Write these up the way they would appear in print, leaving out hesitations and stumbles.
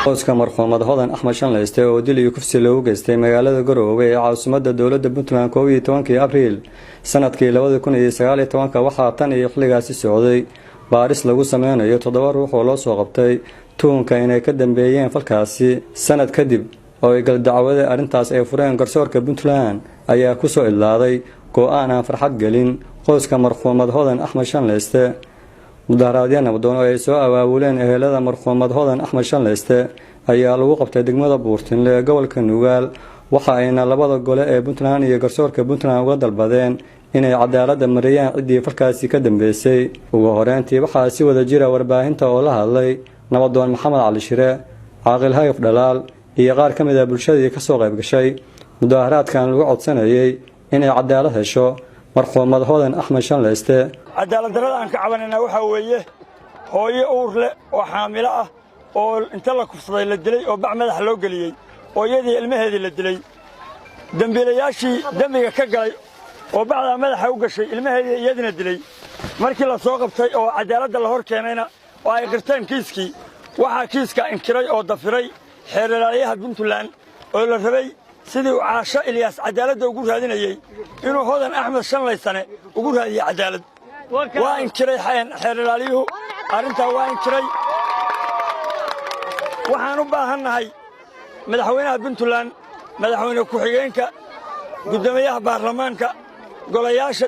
Qoyska marxuumad Hodan Axmed Shanleyste oo dil iyo kufsi loogu geystay magaalada Garoowe ee caasimadda dowladda Puntland 11-kii Abriil sanadkii 2019-ka, waxaa tan iyo xilligaasi socday baaris lagu sameynayo toddoba ruux oo loo soo qabtay tuhunka inay ka dambeeyeen falkaasi. Sanad kadib oo ay galdacwada arrintaas ay fureen garsoorka Puntland ayaa kusoo idlaaday go'aan aan farxad gelin qoyska marxuumad Hodan Axmed Shanleyste. Mudaharaadyo nabdoon oo ay soo abaabuleen ehelada marxuumad Hodan Axmed Shanleyste ayaa lagu qabtay degmada Buurtinle ee gobolka Nugaal, waxa ayna labada gole ee Puntland iyo garsoorka Puntland uga dalbadeen inay cadaaladda mariyaan ciddii falkaasi ka dambeysay. Ugu horeyntii waxaa si wada jira warbaahinta oo la hadlay nabadoon Maxamed Cali Shire, Caaqil Hayf Dhalaal iyo qaar ka mid ah bulshadii kasoo qayb gashay mudaharaadkan lagu codsanayay inay cadaalad hesho marxuumad Hodan Axmed Shanleyste. Cadaalad darrada aan ka cabanayna waxaa weeye hooyo uur leh oo xaamilo ah oo inta la kufsaday la dilay oo bac madaxa loo geliyey oo iyadii ilmaheedii la dilay. Dembiilayaashii dembiga ka galay oo bacdaa madaxa u gashay ilmaheedii iyadina dilay, markii la soo qabtay oo cadaaladda la hor keenayna oo ay qirteen kiiskii, waxaa kiiska inkiray oo dafiray xeer ilaaliyaha Puntland oo la rabay sidii uu Caasho Ilyaas cadaaladda ugu raadinayey inuu Hodan Axmed Shanlaysane ugu raadiyey cadaalad. Waa inkiray xeer ilaaliyuhu arrintaa, waa inkiray. Waxaan u baahannahay madaxweynaha Puntland, madaxweyne ku-xigeenka, guddoomiyaha baarlamaanka, golayaasha,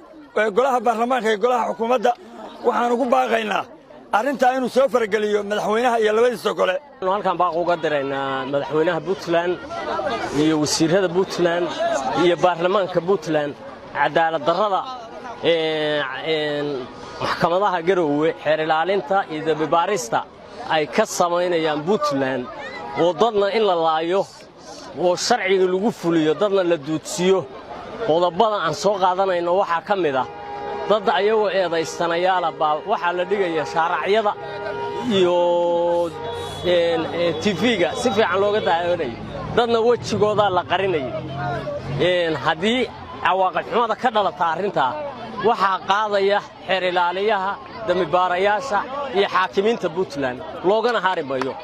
golaha baarlamaanka iyo golaha xukuumadda, waxaan ugu baaqaynaa arrintaa inuu soo farageliyo madaxweynaha iyo labadiisa gole. Halkaan baaq uga diraynaa madaxweynaha Puntland iyo wasiirrada Puntland iyo baarlamaanka Puntland cadaalad darrada maxkamadaha Garoowe, xeer ilaalinta iyo dembibaarista ay ka samaynayaan Puntland, oo dadna in la laayo oo sharciga lagu fuliyo, dadna la duudsiyo. Qodobada aan soo qaadanayno waxaa ka mid ah dad ayagoo eedaysanayaala baa waxaa la dhigaya shaaracyada iyo TV-ga si fiican looga daawanayo, dadna wejigoodaa la qarinaya. Haddii cawaaqib xumada ka dhalata arrintaa, waxaa qaadaya xeer ilaaliyaha, dembibaarayaasha iyo xaakimiinta Puntland, loogana hari mayo.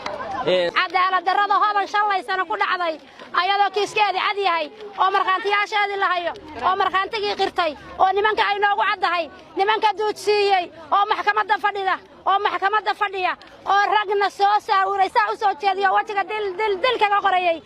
Cadaalad darrada Hodan Shanlaysana ku dhacday, ayadoo kiiskeedii cad yahay oo markhaantiyaasheedii la hayo oo markhaantigii qirtay oo nimanka ay noogu caddahay, nimanka duudsiiyey oo maxkamadda fadhida oo maxkamadda fadhiya oo ragna soo saawiray, saa u soo jeediyo, wejiga dil dil dil kaga qorayey,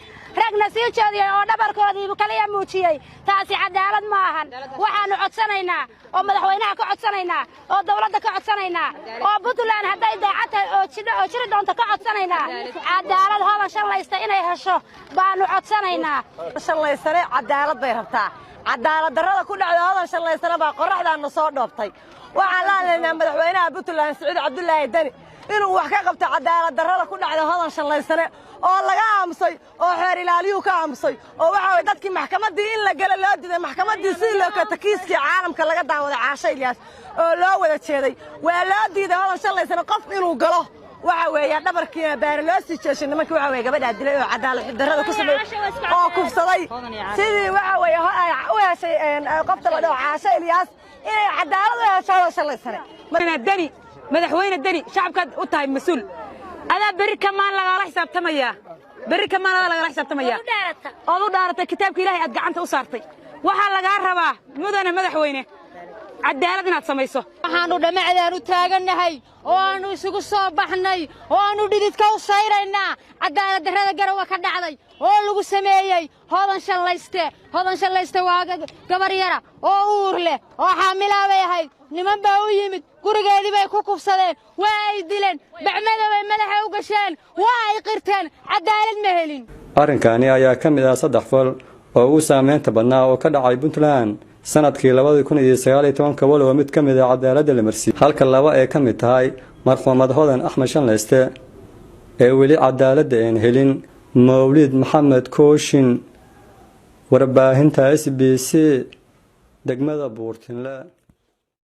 ragna sii jeediyey oo dhabarkoodii kaliya muujiyey, taasi cadaalad ma ahan. Waxaannu codsanaynaa oo madaxweynaha ka codsanaynaa oo dawladda ka codsanaynaa oo Puntland hadday daacad tahay oo jidho oo jiri doonto ka codsanaynaa cadaalad Hodan Shanlaysta inay hesho baannu codsanaynaa. Shanlaysane cadaalad bay rabtaa. Cadaalad darrada ku dhacda Hodan Shanlaysane baa qorraxdaanna soo dhoobtay. Waxaan la hadlaynaa madaxweynaha Puntland Siciid Cabdulaahi Deni inuu wax ka qabto cadaalad darrada ku dhacda Hodan Shanlaysane oo laga aamusay oo xeer ilaaliyuhu ka aamusay, oo waxaa waye dadkii maxkamaddii in la galo loo diiday, maxkamaddii sidii loo kata kiiskii caalamka laga daawaday Caasho Ilyaas oo loo wada jeeday waa loo diiday Hodan Shanlaysane qof inuu galo. Waxa weeya dhabarkiina baana loo sii jeeshay nimankii waxa weeye gabadhaa dilay oo cadaalad darrada ku sameeyey oo kufsaday. Sidii waxa weeye u heshay qofta la dhaho Caasho Ilyaas inay cadaalad u hesho Hodan Shanlaysane. Deni, madaxweyne Deni, shacabkaad u tahay mas-uul. Adaa berri kamaan lagala xisaabtamayaa, berri kamaan adaa lagala xisaabtamayaa ood u dhaaratay kitaabka Ilaahay aad gacanta u saartay. Waxaa lagaa rabaa, mudane madaxweyne, cadaalad inaad samayso. Waxaannu dhammacdaan u taagannahay oo aannu isugu soo baxnay oo aannu dhididka u sayraynaa cadaalad darrada Garowa ka dhacday oo lagu sameeyey Hodan Shallayste. Hodan Shallayste waa gabar yara oo uur leh oo xaamilaa bay ahayd. Niman baa u yimid gurigeedii bay ku kufsadeen, waa ay dileen, bacmada bay madaxa u gasheen, waa ay qirteen. Cadaalad ma helin. Arrinkani ayaa ka mid ah saddex fal oo ugu saameynta badnaa oo ka dhacay Puntland sanadkii 2019-ka, walow mid ka mid ah cadaaladda la marsiiyey, halka laba ee ka mid tahay marxuumad Hodan Axmed Shanleyste ee weli cadaaladda een helin. Mawlid Maxamed Kooshin, warbaahinta SBC, degmada Buurtinle.